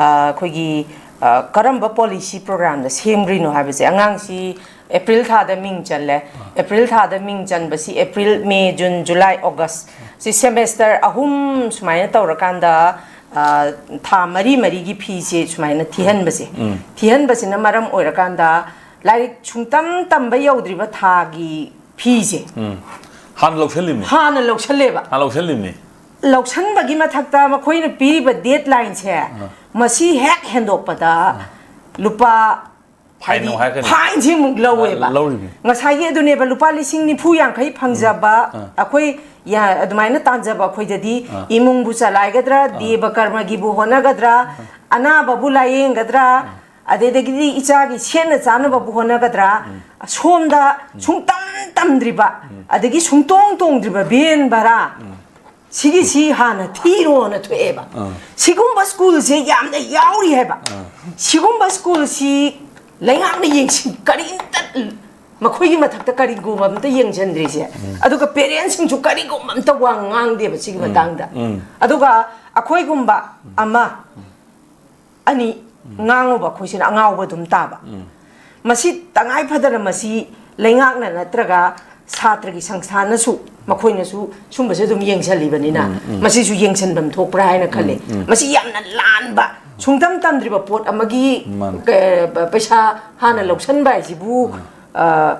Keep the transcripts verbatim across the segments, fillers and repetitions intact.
ꯑꯩꯈꯣꯏꯒꯤ ꯀꯔꯝꯕ ꯄꯣꯂꯤꯁꯤ ꯄ꯭ꯔꯣꯒ꯭ꯔꯥꯝꯗ ꯁꯦꯝꯈ꯭ꯔꯤꯅꯣ ꯍꯥꯏꯕꯁꯦ꯫ ꯑꯉꯥꯡꯁꯤ ꯑꯦꯄ꯭ꯔꯤꯜ ꯊꯥꯗ ꯃꯤꯡ ꯆꯜꯂꯦ꯫ ꯑꯦꯄ꯭ꯔꯤꯜ ꯊꯥꯗ ꯃꯤꯡ ꯆꯟꯕꯁꯤ ꯑꯦꯄ꯭ꯔꯤꯜ, ꯃꯦ, ꯖꯨꯟ, ꯖꯨꯂꯥꯏ, ꯑꯣꯒꯁ, ꯁꯤ ꯁꯦꯃꯦꯁꯇꯔ ꯑꯍꯨꯝ ꯁꯨꯃꯥꯏꯅ ꯇꯧꯔꯀꯥꯟꯗ ꯊꯥ ꯃꯔꯤ ꯃꯔꯤꯒꯤ ꯐꯤꯁꯦ ꯁꯨꯃꯥꯏꯅ ꯊꯤꯍꯟꯕꯁꯦ, ꯊꯤꯍꯟꯕꯁꯤꯅ ꯃꯔꯝ ꯑꯣꯏꯔꯀꯥꯟꯗ ꯂꯥꯏꯔꯤꯛ ꯁꯨꯡꯇꯝ ꯇꯝꯕ ꯌꯧꯗ꯭ꯔꯤꯕ ꯊꯥꯒꯤ ꯐꯤꯁꯦ ꯎꯝ꯫ ꯍꯥꯟꯅ ꯂꯧꯁꯜꯂꯤꯕꯅꯤ ꯍꯥꯟꯅ ꯂꯧꯁꯜꯂꯦꯕ꯫ ꯍꯥꯟꯅ ꯂꯧꯁꯜꯂꯤꯕꯅꯤ ꯂꯧꯁꯟꯕꯒꯤ ꯃꯊꯛꯇ ꯃꯈꯣꯏꯅ ꯄꯤꯔꯤꯕ ꯗꯦꯠ ꯂꯥꯏꯟꯁꯦ ꯃꯁꯤ ꯍꯦꯛ ꯍꯦꯟꯗꯣꯛꯄꯗ ꯂꯨꯄꯥ ꯐꯥꯏꯟ ꯑꯃꯨꯛ ꯍꯥꯏꯔꯛꯀꯅꯤ꯫ ꯐꯥꯏꯟꯁꯤ ꯑꯃꯨꯛ ꯂꯧꯋꯦꯕ꯫ ꯂꯧꯔꯤꯕꯅꯤ꯫ ꯉꯁꯥꯏꯒꯤ ꯑꯗꯨꯅꯦꯕ, ꯂꯨꯄꯥ ꯂꯤꯁꯤꯡ ꯅꯤꯐꯨ ꯌꯥꯡꯈꯩ ꯐꯪꯖꯕ ꯑꯩꯈꯣꯏ ꯑꯗꯨꯃꯥꯏꯅ ꯇꯥꯟꯖꯕ ꯑꯩꯈꯣꯏꯗꯗꯤ ꯏꯃꯨꯡꯕꯨ ꯆꯂꯥꯏꯒꯗ꯭ꯔꯥ, ꯗꯦꯕ ꯀꯔꯃꯒꯤꯕꯨ ꯍꯣꯠꯅꯒꯗ꯭ꯔꯥ, ꯑꯅꯥꯕꯕꯨ ꯂꯥꯏꯌꯦꯡꯒꯗ꯭ꯔꯥ, ꯑꯗꯩꯗꯒꯤꯗꯤ ꯏꯆꯥꯒꯤ ꯁꯦꯠꯅ ꯆꯥꯅꯕꯕꯨ ꯍꯣꯠꯅꯒꯗ꯭ꯔꯥ, ꯁꯣꯝꯗ ꯁꯨꯡꯇꯝ ꯇꯝꯗ꯭ꯔꯤꯕ ꯑꯗꯒꯤ ꯁꯨꯡꯇꯣꯡ ꯇꯣꯡꯗ꯭ꯔꯤꯕ ꯚꯦꯟ ꯚꯔꯥ ꯁꯤꯒꯤꯁꯤ ꯍꯥꯟꯅ ꯊꯤꯔꯣꯅ ꯊꯣꯛꯑꯦꯕ꯫ ꯁꯤꯒꯨꯝꯕ ꯁ꯭ꯀꯨꯜꯁꯦ ꯌꯥꯝꯅ ꯌꯥꯎꯔꯤ ꯍꯥꯏꯕ꯫ ꯁꯤꯒꯨꯝꯕ ꯁ꯭ꯀꯨꯜꯁꯤ ꯂꯩꯉꯥꯛꯅ ꯌꯦꯡꯁꯤꯟ ꯀꯔꯤꯝꯇ ꯃꯈꯣꯏꯒꯤ ꯃꯊꯛꯇ ꯀꯔꯤꯒꯨꯝꯕ ꯑꯝꯇ ꯌꯦꯡꯁꯤꯟꯗ꯭ꯔꯤꯁꯦ꯫ ꯑꯗꯨꯒ ꯄꯦꯔꯦꯟꯁꯁꯤꯡꯁꯨ ꯀꯔꯤꯒꯨꯝꯕ ꯑꯝꯇ ꯋꯥ ꯉꯥꯡꯗꯦꯕ ꯁꯤꯒꯤ ꯃꯇꯥꯡꯗ꯫ ꯑꯗꯨꯒ ꯑꯩꯈꯣꯏꯒꯨꯝꯕ ꯑꯃ ꯑꯅꯤ ꯉꯥꯡꯉꯨꯕ ꯑꯩꯈꯣꯏꯁꯤꯅ ꯑꯉꯥꯎꯕ ꯑꯗꯨꯝ ꯇꯥꯕ꯫ ꯃꯁꯤ ꯇꯉꯥꯏ ꯐꯗꯅ ꯃꯁꯤ ꯂꯩꯉꯥꯛꯅ ꯅꯠꯇ꯭ꯔꯒ ꯁꯥꯇ꯭ꯔꯒꯤ ꯁꯪꯁꯊꯥꯟꯅꯁꯨ ꯃꯈꯣꯏꯅꯁꯨ ꯁꯨꯝꯕꯁꯦ ꯑꯗꯨꯝ ꯌꯦꯡꯁꯤꯜꯂꯤꯕꯅꯤꯅ ꯃꯁꯤꯁꯨ ꯌꯦꯡꯁꯤꯟꯐꯝ ꯊꯣꯛꯄ꯭ꯔꯥ ꯍꯥꯏꯅ ꯈꯜꯂꯦ꯫ ꯃꯁꯤ ꯌꯥꯝꯅ ꯂꯥꯟꯕ, ꯁꯨꯡꯇꯝ ꯇꯝꯗ꯭ꯔꯤꯕ ꯄꯣꯠ ꯑꯃꯒꯤ ꯃꯥꯅꯤ꯫ ꯀ- ꯄꯩꯁꯥ ꯍꯥꯟꯅ ꯂꯧꯁꯟꯕ ꯍꯥꯏꯁꯤꯕꯨ ꯑ,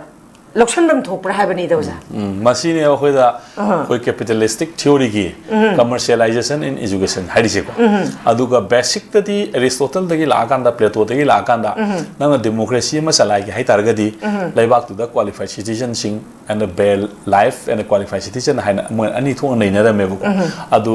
ꯂꯧꯁꯟꯐꯝ ꯊꯣꯛꯄ꯭ꯔꯥ ꯍꯥꯏꯕꯅꯤꯗ ꯑꯣꯖꯥ꯫ ꯎꯝ, ꯃꯁꯤꯅꯦ ꯑꯩꯈꯣꯏꯗ ꯑꯩꯈꯣꯏ ꯀꯦꯄꯤꯇꯦꯂꯤꯁꯇꯤꯛ ꯊꯤꯑꯣꯔꯤꯒꯤ commercialization in education ꯍꯥꯏꯔꯤꯁꯦꯀꯣ꯫ ꯑꯗꯨꯒ ꯕꯦꯁꯤꯛꯇꯗꯤ ꯑꯦꯔꯤꯁꯇꯣꯇꯜꯗꯒꯤ ꯂꯥꯛꯑꯀꯥꯟꯗ, ꯄ꯭ꯂꯦꯇꯣꯗꯒꯤ ꯂꯥꯛꯑꯀꯥꯟꯗ ꯅꯪꯅ ꯗꯦꯃꯣꯀ꯭ꯔꯦꯁꯤ ꯑꯃ ꯆꯂꯥꯏꯒꯦ ꯍꯥꯏ ꯇꯥꯔꯒꯗꯤ ꯂꯩꯕꯥꯛꯇꯨꯗ qualified citizenꯁꯤꯡ and a life and a qualified citizen ꯍꯥꯏꯅ ꯃꯣꯏ ꯑꯅꯤ ꯊꯣꯛꯅ ꯅꯩꯅꯔꯝꯃꯦꯕꯀꯣ꯫ ꯑꯗꯨ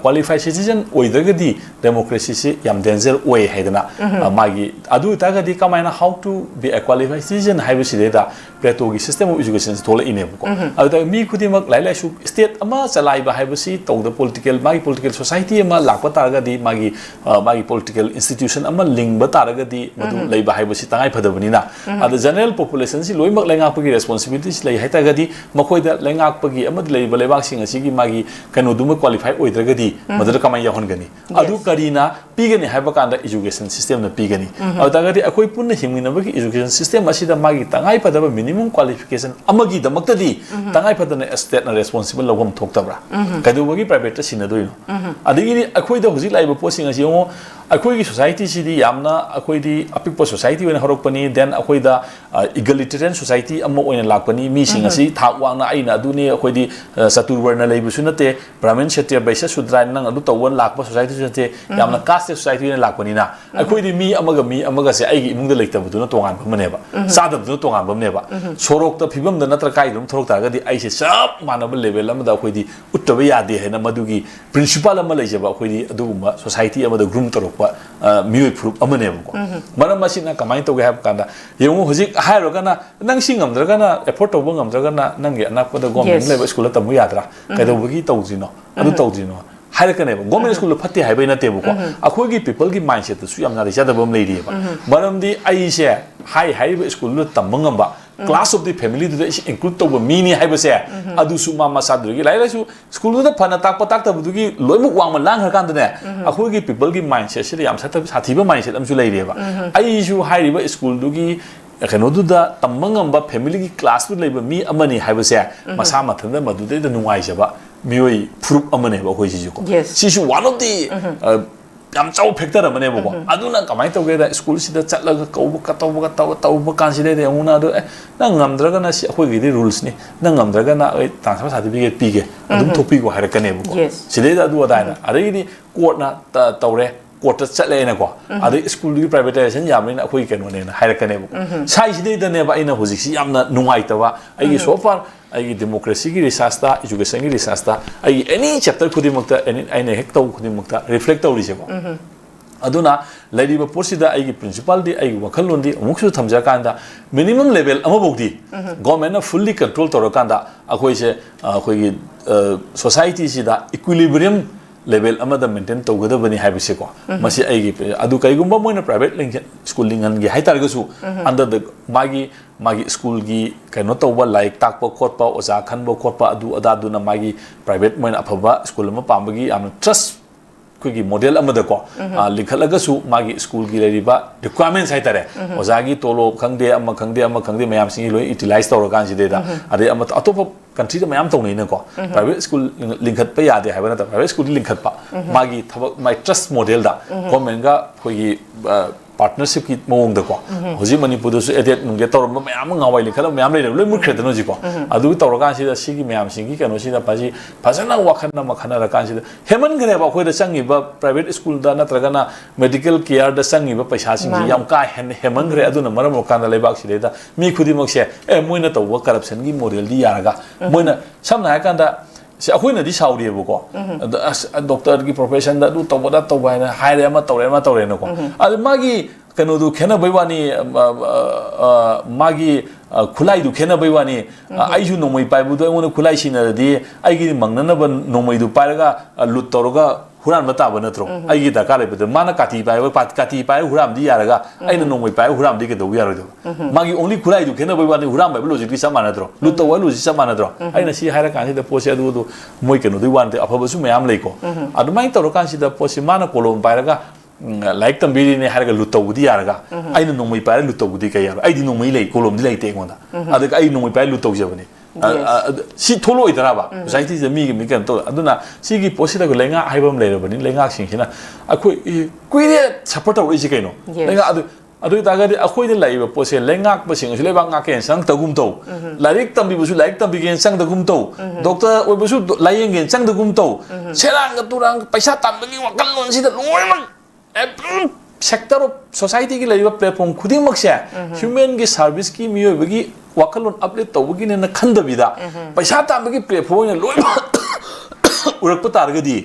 qualified citizen ꯑꯣꯏꯗ꯭ꯔꯒꯗꯤ ꯗꯦꯃꯣꯀ꯭ꯔꯦꯁꯤꯁꯤ ꯌꯥꯝ ꯗꯦꯟꯖꯔ ꯑꯣꯏ ꯍꯥꯏꯗꯅ, ꯑ, ꯃꯥꯒꯤ ꯑꯗꯨ ꯑꯣꯏꯇꯥꯔꯒꯗꯤ ꯀꯃꯥꯏꯅ, how to be a qualified citizen ꯍꯥꯏꯕꯁꯤꯗꯩꯗ ꯄ꯭ꯂꯦꯇꯣꯒꯤ system of educationꯁꯤ ꯊꯣꯛꯂꯛꯏꯅꯦꯕꯀꯣ꯫ ꯑꯗꯨꯗ ꯃꯤ ꯈꯨꯗꯤꯡꯃꯛ ꯂꯥꯏꯔꯤꯛ ꯂꯥꯏꯁꯨ state ꯑꯃ ꯆꯂꯥꯏꯕ ꯍꯥꯏꯕꯁꯤ ꯇꯧꯗ political, ꯃꯥꯒꯤ political society ꯑꯃ ꯂꯥꯛꯄ ꯇꯥꯔꯒꯗꯤ ꯃꯥꯒꯤ, ꯑ, ꯃꯥꯒꯤ political institution ꯑꯃ ꯂꯤꯡꯕ ꯇꯥꯔꯒꯗꯤ ꯃꯗꯨ ꯂꯩꯕ ꯍꯥꯏꯕꯁꯤ ꯇꯉꯥꯏ ꯐꯗꯕꯅꯤꯅ꯫ ꯑꯗ general populationꯁꯤ ꯂꯣꯏꯅꯃꯛ ꯂꯩꯉꯥꯛꯄꯒꯤ responsibilityꯁꯤ ꯂꯩ ꯍꯥꯏꯇꯥꯔꯒꯗꯤ ꯃꯈꯣꯏꯗ ꯂꯩꯉꯥꯛꯄꯒꯤ ꯑꯃꯗꯤ ꯂꯩꯔꯤꯕ ꯂꯩꯕꯥꯛꯁꯤꯡ ꯑꯁꯤꯒꯤ ꯃꯥꯒꯤ ꯀꯩꯅꯣꯗꯨꯃ qualify ꯑꯣꯏꯗ꯭ꯔꯒꯗꯤ ꯃꯗꯨꯗ ꯀꯃꯥꯏꯅ ꯌꯥꯎꯍꯟꯒꯅꯤ? ꯑꯗꯨ ꯀꯔꯤꯅ ꯄꯤꯒꯅꯤ ꯍꯥꯏꯕ ꯀꯥꯟꯗ education system ꯅ ꯄꯤꯒꯅꯤ꯫ ꯑꯗꯨ ꯇꯥꯔꯒꯗꯤ ꯑꯩꯈꯣꯏ ꯄꯨꯟꯅ ꯍꯤꯡꯃꯤꯟꯅꯕꯒꯤ education system ꯑꯁꯤꯗ ꯃꯥꯒꯤ ꯇꯉꯥꯏ ꯐꯗꯕ minimum qualification ꯑꯃꯒꯤꯗꯃꯛꯇꯗꯤ ꯇꯉꯥꯏ ꯐꯗꯅ state ꯅ responsible ꯂꯧꯐꯝ ꯊꯣꯛꯇꯕ꯭ꯔꯥ? ꯀꯩꯗꯧꯕꯒꯤ private ꯇ ꯁꯤꯟꯅꯗꯣꯏꯅꯣ? ꯑꯗꯒꯤꯗꯤ ꯑꯩꯈꯣꯏꯗ ꯍꯧꯖꯤꯛ ꯂꯥꯛꯏꯕ ꯄꯣꯠꯁꯤꯡ ꯑꯁꯤ ꯌꯦꯡꯉꯣ, ꯑꯩꯈꯣꯏꯒꯤ society ꯁꯤꯗꯤ ꯌꯥꯝꯅ, ꯑꯩꯈꯣꯏꯗꯤ ꯑꯄꯤꯛꯄ society ꯑꯣꯏꯅ ꯍꯧꯔꯛꯄꯅꯤ, then ꯑꯩꯈꯣꯏꯗ ꯑ, egalitarian society ꯑꯃ ꯑꯣꯏꯅ ꯂꯥꯛꯄꯅꯤ꯫ ꯃꯤꯁꯤꯡ ꯑꯁꯤ ꯊꯥꯛ ꯋꯥꯡꯅ ꯑꯩꯅ ꯑꯗꯨꯅꯤ, ꯑꯩꯈꯣꯏꯗꯤ, ꯑ, ꯆꯇꯨꯔ ꯋꯔꯅ ꯂꯩꯕꯁꯨ ꯅꯠꯇꯦ, ꯕ꯭ꯔꯥꯍꯃꯟ, ꯁꯇ꯭ꯔꯤꯌ, ꯕꯩꯁ꯭ꯌ, ꯁꯨꯗ꯭ꯔ ꯍꯥꯏꯅ ꯅꯪ ꯑꯗꯨ ꯇꯧꯕ ꯂꯥꯛꯄ society ꯁꯨ ꯅꯠꯇꯦ, ꯌꯥꯝꯅ caste society ꯑꯣꯏꯅ ꯂꯥꯛꯄꯅꯤꯅ ꯑꯩꯈꯣꯏꯗꯤ ꯃꯤ ꯑꯃꯒ ꯃꯤ ꯑꯃꯒꯁꯦ ꯑꯩꯒꯤ ꯏꯃꯨꯡꯗ ꯂꯩꯇꯕꯗꯨꯅ ꯇꯣꯉꯥꯟꯕ ꯑꯃꯅꯦꯕ, ꯆꯥꯗꯕꯗꯨꯅ ꯇꯣꯉꯥꯟꯕ ꯑꯃꯅꯦꯕ꯫ ꯁꯣꯔꯣꯛꯇ ꯐꯤꯕꯝꯗ ꯅꯠꯇ꯭ꯔ ꯀꯥꯏꯗ ꯑꯗꯨꯝ ꯊꯣꯛꯂꯛ ꯇꯥꯔꯒꯗꯤ ꯑꯩꯁꯦ ꯆꯞ ꯃꯥꯟꯅꯕ level ꯑꯃꯗ ꯑꯩꯈꯣꯏꯗꯤ ꯎꯠꯇꯕ ꯌꯥꯗꯦ ꯍꯥꯏꯅ ꯃꯗꯨꯒꯤ principle ꯑꯃ ꯂꯩꯖꯕ ꯑꯩꯈꯣꯏꯗꯤ ꯑꯗꯨꯒꯨꯝꯕ society ꯑꯃꯗ groom ꯇꯧꯔꯛꯄ, ꯑ, ꯃꯤꯑꯣꯏ ꯐꯨꯔꯨꯞ ꯑꯃꯅꯦꯕꯀꯣ꯫ ꯃꯔꯝ ꯑꯁꯤꯅ ꯀꯃꯥꯏꯅ ꯇꯧꯒꯦ ꯍꯥꯏꯕ ꯀꯥꯟꯗ, ꯌꯦꯡꯉꯨ, ꯍꯧꯖꯤꯛ ꯍꯥꯏꯔꯨꯔꯒꯅ ꯅꯪ ꯁꯤ ꯉꯝꯗ꯭ꯔꯒꯅ, afford ꯇꯧꯕ ꯉꯝꯗ꯭ꯔꯒꯅ ꯅꯪꯒꯤ ꯑꯅꯛꯄꯗ government Yes. ꯂꯩꯕ school ꯗ ꯇꯝꯃꯨ ꯌꯥꯗ꯭ꯔꯥ? ꯀꯩꯗꯧꯕꯒꯤ ꯇꯧꯗ꯭ꯔꯤꯅꯣ? ꯑꯗꯨ ꯇꯧꯗ꯭ꯔꯤꯅꯣ? ꯍꯥꯏꯔꯛꯀꯅꯦꯕ꯫ Government school ꯗ ꯐꯠꯇꯦ ꯍꯥꯏꯕꯩ ꯅꯠꯇꯦꯕꯀꯣ꯫ ꯑꯩꯈꯣꯏꯒꯤ people ꯒꯤ mindset ꯇꯁꯨ ꯌꯥꯝ ꯅꯥꯔꯩ ꯆꯥꯗꯕ ꯑꯃ ꯂꯩꯔꯤꯑꯕ꯫ ꯃꯔꯝꯗꯤ ꯑꯩꯁꯦ ꯍꯥꯏ ꯍꯥꯏꯔꯤꯕ school ꯗꯨꯗ ꯇꯝꯕ ꯉꯝꯕ, class of the family ꯗꯨꯗ ꯑꯩꯁꯦ include ꯇꯧꯕ ꯃꯤꯅꯤ ꯍꯥꯏꯕꯁꯦ, ꯑꯗꯨꯁꯨ ꯃꯥ ꯃꯁꯥꯗꯨꯗꯒꯤ ꯂꯥꯏꯔꯤꯛ ꯂꯥꯏꯁꯨ school ꯗꯨꯗ ꯐꯅ ꯇꯥꯛꯄ ꯇꯥꯛꯇꯕꯗꯨꯒꯤ ꯂꯣꯏꯅꯃꯛ ꯋꯥꯡꯃ ꯂꯥꯡꯈ꯭ꯔꯀꯥꯟꯗꯅꯦ, ꯑꯩꯈꯣꯏꯒꯤ people ꯒꯤ mindset ꯁꯤꯗ ꯌꯥꯝ ꯁꯥꯊꯤ-, ꯁꯥꯊꯤꯕ mindset ꯑꯃꯁꯨ ꯂꯩꯔꯤꯑꯕ꯫ ꯑꯩꯁꯨ ꯍꯥꯏꯔꯤꯕ school ꯗꯨꯒꯤ ꯀꯩꯅꯣꯗꯨꯗ ꯇꯝꯕ ꯉꯝꯕ family ꯒꯤ class ꯇꯨ ꯂꯩꯕ ꯃꯤ ꯑꯃꯅꯤ ꯍꯥꯏꯕꯁꯦ ꯃꯁꯥ ꯃꯊꯟꯇ ꯃꯗꯨꯗꯩꯗ ꯅꯨꯡꯉꯥꯏꯖꯕ ꯃꯤꯑꯣꯏ ꯐꯨꯔꯨꯞ ꯑꯃꯅꯦꯕ ꯑꯩꯈꯣꯏꯁꯤꯁꯨꯀꯣ꯫ Yes. ꯁꯤꯁꯨ one of the, ꯑ, ꯌꯥꯝ ꯆꯥꯎꯕ factor ꯑꯃꯅꯦꯕꯀꯣ꯫ ꯑꯗꯨꯅ ꯀꯃꯥꯏꯅ ꯇꯧꯒꯦꯗ, school ꯁꯤꯗ ꯆꯠꯂꯒ ꯀꯧꯕ, ꯀ-, ꯇꯧꯕꯒ ꯇꯧ-, ꯇꯧꯕ ꯀꯥꯟꯁꯤꯗꯩꯗ ꯌꯦꯡꯉꯨꯅ ꯑꯗꯨ, "ꯑꯦ, ꯅꯪ ꯉꯝꯗ꯭ꯔꯒꯅ ꯁꯤ ꯑꯩꯈꯣꯏꯒꯤꯗꯤ rules ꯅꯤ, ꯅꯪ ꯉꯝꯗ꯭ꯔꯒꯅ ꯑꯩ transfer certificate ꯄꯤꯒꯦ, ꯑꯗꯨꯝ ꯊꯣꯛꯄꯤꯈꯣ" ꯍꯥꯏꯔꯛꯀꯅꯦꯕꯀꯣ꯫ Yes. ꯁꯤꯗꯩꯗ ꯑꯗꯨ ꯑꯗꯥꯏꯅ꯫ ꯑꯗꯒꯤꯗꯤ court ꯅ ꯇ-, ꯇꯧꯔꯦ, court ꯇ ꯆꯠꯂꯦꯅꯀꯣ꯫ ꯑꯗꯩ school ꯗꯨꯒꯤ privatization ꯌꯥꯝꯕꯅꯤꯅ ꯑꯩꯈꯣꯏ ꯀꯩꯅꯣꯅꯦꯅ ꯍꯥꯏꯔꯛꯀꯅꯦꯕꯀꯣ꯫ ꯁꯥꯏꯁꯤꯗꯩꯗꯅꯦꯕ ꯑꯩꯅ ꯍꯧꯖꯤꯛꯁꯤ ꯌꯥꯝꯅ ꯅꯨꯡꯉꯥꯏꯇꯕ, ꯑꯩꯒꯤ so far ꯑꯩꯒꯤ democracy ꯒꯤ research ꯇ, education ꯒꯤ research ꯇ, ꯑꯩꯒꯤ any chapter ꯈꯨꯗꯤꯡꯃꯛꯇ, any, ꯑꯩꯅ ꯍꯦꯛ ꯇꯧꯕ ꯈꯨꯗꯤꯡꯃꯛꯇ reflect ꯇꯧꯔꯤꯁꯦꯀꯣ꯫ ꯑꯗꯨꯅ ꯂꯩꯔꯤꯕ ꯄꯣꯠꯁꯤꯗ ꯑꯩꯒꯤ principle ꯗꯤ, ꯑꯩꯒꯤ ꯋꯥꯈꯜꯂꯣꯟꯗꯤ ꯑꯃꯨꯛꯁꯨ ꯊꯝꯖꯔꯀꯥꯟꯗ, minimum level ꯑꯃꯐꯥꯎꯗꯤ government ꯅ fully control ꯇꯧꯔꯀꯥꯟꯗ ꯑꯩꯈꯣꯏꯁꯦ, ꯑ, ꯑꯩꯈꯣꯏꯒꯤ, ꯑ, society ꯁꯤꯗ equilibrium level ꯑꯃꯗ maintain ꯇꯧꯒꯗꯕꯅꯤ ꯍꯥꯏꯕꯁꯦꯀꯣ꯫ ꯃꯁꯤ ꯑꯩꯒꯤ, ꯑꯗꯨ ꯀꯩꯒꯨꯝꯕ ꯃꯣꯏꯅ private link-, school ꯂꯤꯡꯍꯟꯒꯦ ꯍꯥꯏꯇꯥꯔꯒꯁꯨ, under the ꯃꯥꯒꯤ, ꯃꯥꯒꯤ school ꯒꯤ ꯀꯩꯅꯣ ꯇꯧꯕ, ꯂꯥꯏꯔꯤꯛ ꯇꯥꯛꯄ ꯈꯣꯠꯄ, ꯑꯣꯖꯥ ꯈꯟꯕ ꯈꯣꯠꯄ, ꯑꯗꯨ ꯑꯗꯥꯗꯨꯅ ꯃꯥꯒꯤ private ꯃꯣꯏꯅ ꯑꯐꯕ school ꯑꯃ ꯄꯥꯝꯕꯒꯤ ꯌꯥꯝꯅ trust ꯑꯩꯈꯣꯏꯒꯤ ꯃꯣꯗꯦꯜ ꯑꯃꯗꯀꯣ, ꯑ, ꯂꯤꯡꯈꯠꯂꯒꯁꯨ ꯃꯥꯒꯤ ꯁ꯭ꯀꯨꯜꯒꯤ ꯂꯩꯔꯤꯕ requirements ꯍꯥꯏꯇꯥꯔꯦ, ꯑꯣꯖꯥꯒꯤ ꯇꯣꯂꯣꯞ ꯈꯪꯗꯦ, ꯑꯃ ꯈꯪꯗꯦ, ꯑꯃ ꯈꯪꯗꯦ, ꯃꯌꯥꯝꯁꯤꯡꯁꯤ ꯂꯣꯏ utilize ꯇꯧꯔꯀꯥꯟꯁꯤꯗꯩꯗ, ꯑꯗꯩ ꯑꯃ ꯑꯇꯣꯞꯄ countryꯗ ꯃꯌꯥꯝ ꯇꯧꯅꯩꯅꯀꯣ꯫ Private school ꯂꯤꯡ-, ꯂꯤꯡꯈꯠꯄ ꯌꯥꯗꯦ ꯍꯥꯏꯕ ꯅꯠꯇꯕ, private schoolꯗꯤ ꯂꯤꯡꯈꯠꯄ, ꯃꯥꯒꯤ ꯊꯕꯛ, my trust modelꯗ governmentꯒ ꯑꯩꯈꯣꯏꯒꯤ, ꯑ, partnershipꯀꯤ ꯃꯑꯣꯡꯗꯀꯣ꯫ ꯍꯧꯖꯤꯛ ꯃꯅꯤꯄꯨꯔꯗꯁꯨ ADET ꯅꯨꯡꯗꯦꯠ ꯇꯧꯔꯝꯕ ꯃꯌꯥꯝ ꯑꯃ ꯉꯍꯥꯟꯋꯥꯏ ꯂꯤꯡꯈꯠꯂꯝꯕ ꯃꯌꯥꯝ ꯂꯩꯔꯦꯕ, ꯂꯣꯏ ꯃꯨꯠꯈ꯭ꯔꯦꯗꯅ ꯍꯧꯖꯤꯛꯀꯣ꯫ ꯑꯗꯨ ꯇꯧꯔꯀꯥꯟꯁꯤꯗ ꯁꯤꯒꯤ ꯃꯌꯥꯝꯁꯤꯡꯒꯤ ꯀꯩꯅꯣꯁꯤꯗ ꯐꯖꯤ-, ꯐꯖꯅ ꯋꯥꯈꯜ ꯑꯃ ꯈꯟꯅꯔꯀꯥꯟꯁꯤꯗ ꯍꯦꯟꯃꯟꯈ꯭ꯔꯦꯕ ꯑꯩꯈꯣꯏꯗ ꯆꯪꯉꯤꯕ private schoolꯗ ꯅꯠꯇ꯭ꯔꯒꯅ medical careꯗ ꯆꯪꯉꯤꯕ ꯄꯩꯁꯥꯁꯤꯡꯁꯤ ꯃꯥꯅꯤ꯫ ꯌꯥꯝ ꯀꯥ ꯍꯦꯟꯅ ꯍꯦꯟꯃꯟꯈ꯭ꯔꯦ꯫ ꯑꯗꯨꯅ ꯃꯔꯝ ꯑꯣꯏꯔꯀꯥꯟꯗ ꯂꯩꯕꯥꯛꯁꯤꯗꯩꯗ ꯃꯤ ꯈꯨꯗꯤꯡꯃꯛꯁꯦ, "ꯑꯦ, ꯃꯣꯏꯅ ꯇꯧꯕ corruptionꯒꯤ modelꯗꯤ ꯌꯥꯔꯒ ꯃꯣꯏꯅ," ꯁꯝꯅ ꯍꯥꯏꯔꯀꯥꯟꯗ, ꯁꯤ ꯑꯩꯈꯣꯏꯅꯗꯤ ꯁꯥꯎꯔꯤꯑꯕꯀꯣ꯫ ꯑꯗ ꯑꯁ, doctorꯒꯤ professionꯗ ꯑꯗꯨ ꯇꯧꯕꯗ ꯇꯧꯕ ꯍꯥꯏꯅ ꯍꯥꯏꯔꯦ, ꯑꯃ ꯇꯧꯔꯦ, ꯑꯃ ꯇꯧꯔꯦꯅꯀꯣ꯫ ꯑꯗ ꯃꯥꯒꯤ ꯀꯩꯅꯣꯗꯨ ꯈꯦꯠꯅꯕꯩ ꯋꯥꯅꯤ, ꯑ, ꯑ, ꯑ, ꯃꯥꯒꯤ, ꯑ, ꯈꯨꯠꯂꯥꯏꯗꯨ ꯈꯦꯠꯅꯕꯩ ꯋꯥꯅꯤ꯫ ꯑ, ꯑꯩꯁꯨ ꯅꯣꯡꯃꯩ ꯄꯥꯏꯕꯗꯣ ꯑꯩꯉꯣꯟꯗ ꯈꯨꯠꯂꯥꯏ ꯁꯤꯟꯅꯔꯗꯤ ꯑꯩꯒꯤ ꯃꯪꯅꯅꯕ ꯅꯣꯡꯃꯩꯗꯨ ꯄꯥꯏꯔꯒ, ꯑ, ꯂꯨꯠ ꯇꯧꯔꯒ ꯍꯨꯔꯥꯟꯕ ꯇꯥꯕ ꯅꯠꯇ꯭ꯔꯣ? ꯑꯩꯒꯤ ꯗꯔꯀꯥꯔ ꯂꯩꯕꯗ ꯃꯥꯅ ꯀꯥꯇꯤ ꯄꯥꯏꯕ, ꯄꯥ-, ꯀꯥꯇꯤ ꯄꯥꯏꯔꯒ ꯍꯨꯔꯥꯟꯕꯗꯤ ꯌꯥꯔꯒ ꯑꯩꯅ ꯅꯣꯡꯃꯩ ꯄꯥꯏꯔꯒ ꯍꯨꯔꯥꯟꯕꯗꯤ ꯀꯩꯗꯧꯕ ꯌꯥꯔꯣꯏꯗꯕ? ꯃꯥꯒꯤ only ꯈꯨꯠꯂꯥꯏꯗꯨ ꯈꯦꯠꯅꯕꯩ ꯋꯥꯅꯤ, ꯍꯨꯔꯥꯟꯕ ꯍꯥꯏꯕ logicꯇꯤ ꯆꯞ ꯃꯥꯟꯅꯗ꯭ꯔꯣ? ꯂꯨꯠ ꯇꯧꯕ ꯍꯥꯏꯕ logicꯇꯤ ꯆꯞ ꯃꯥꯟꯅꯗ꯭ꯔꯣ? ꯑꯩꯅ ꯁꯤ ꯍꯥꯏꯔꯀꯥꯟꯁꯤꯗ ꯄꯣꯠꯁꯦ ꯑꯗꯨ, ꯑꯗꯨ ꯃꯣꯏ ꯀꯩꯅꯣꯗꯨꯒꯤ ꯋꯥ ꯅꯠꯇꯦ, ꯑꯐꯕꯁꯨ ꯃꯌꯥꯝ ꯂꯩꯀꯣ꯫ ꯑꯗꯨꯃꯥꯏꯅ ꯇꯧꯔꯀꯥꯟꯁꯤꯗ ꯄꯣꯠꯁꯤ ꯃꯥꯅ ꯀꯣꯂꯣꯝ ꯄꯥꯏꯔꯒ, ꯎꯝ, ꯂꯥꯏꯔꯤꯛ ꯇꯝꯕꯤꯔꯤꯅꯦ ꯍꯥꯏꯔꯒ ꯂꯨꯠ ꯇꯧꯕꯗꯤ ꯌꯥꯔꯒ, ꯑꯩꯅ ꯅꯣꯡꯃꯩ ꯄꯥꯏꯔꯒ ꯂꯨꯠ ꯇꯧꯕꯗꯤ ꯀꯩ ꯌꯥꯔꯣꯏ? ꯑꯩꯗꯤ ꯅꯣꯡꯃꯩ ꯂꯩ, ꯀꯣꯂꯣꯝꯗꯤ ꯂꯩꯇꯦ ꯑꯩꯉꯣꯟꯗ꯫ ꯑꯗꯨꯒ ꯑꯩ ꯅꯣꯡꯃꯩ ꯄꯥꯏꯔꯒ ꯂꯨꯠ ꯇꯧꯖꯕꯅꯤ꯫ ꯑ, Yes. ꯑ, ꯑꯗ ꯁꯤ ꯊꯣꯛꯂꯛꯑꯣꯏꯗ꯭ꯔꯕ? Societyꯁꯤꯗ ꯃꯤꯒꯤ ꯃꯤ ꯀꯩꯅꯣ ꯇꯧ-, ꯑꯗꯨꯅ ꯁꯤꯒꯤ ꯄꯣꯠꯁꯤꯗ ꯑꯩꯈꯣꯏ ꯂꯩꯉꯥꯛ ꯍꯥꯏꯕ ꯑꯃ ꯂꯩꯔꯕꯅꯤ꯫ ꯂꯩꯉꯥꯛꯁꯤꯡꯁꯤꯅ ꯑꯩꯈꯣꯏ, ꯏ, ꯀꯨꯏꯔꯦ suffer ꯇꯧꯔꯛꯏꯁꯦ ꯀꯩꯅꯣ? Yes. ꯂꯩꯉꯥꯛ ꯑꯗꯨ, ꯑꯗꯨ ꯑꯣꯏꯇꯥꯔꯒꯗꯤ ꯑꯩꯈꯣꯏꯗ ꯂꯥꯛꯏꯕ ꯄꯣꯠꯁꯦ ꯂꯩꯉꯥꯛꯄꯁꯤꯡꯅꯁꯨ ꯂꯩꯕꯥꯛ ꯉꯥꯛꯀꯦꯅ ꯆꯪꯉꯛꯇꯒꯨꯝ ꯇꯧ, ꯂꯥꯏꯔꯤꯛ ꯇꯝꯕꯤꯕꯁꯨ ꯂꯥꯏꯔꯤꯛ ꯇꯝꯕꯤꯒꯦꯅ ꯆꯪꯗꯒꯨꯝ ꯇꯧ, doctor ꯑꯣꯏꯕꯁꯨ ꯗꯣ-, ꯂꯥꯏꯌꯦꯡꯒꯦꯅ ꯆꯪꯗꯒꯨꯝ ꯇꯧ, ꯁꯦꯔꯥꯟꯒ ꯇꯨꯔꯥꯟꯒ ꯄꯩꯁꯥ ꯇꯥꯟꯕꯒꯤ ꯋꯥꯈꯜꯂꯣꯟꯁꯤꯗ ꯂꯣꯏꯅꯃꯛ every sector of societyꯒꯤ ꯂꯩꯔꯤꯕ platform ꯈꯨꯗꯤꯡꯃꯛꯁꯦ humanꯒꯤ serviceꯀꯤ, ꯃꯤꯑꯣꯏꯕꯒꯤ ꯋꯥꯈꯜꯂꯣꯟ uplift ꯇꯧꯕꯒꯤꯅꯦꯅ ꯈꯟꯗꯕꯤꯗ ꯄꯩꯁꯥ ꯇꯥꯟꯕꯒꯤ platform ꯑꯣꯏꯅ ꯂꯣꯏꯅꯃꯛ ꯎꯔꯛꯄ ꯇꯥꯔꯒꯗꯤ,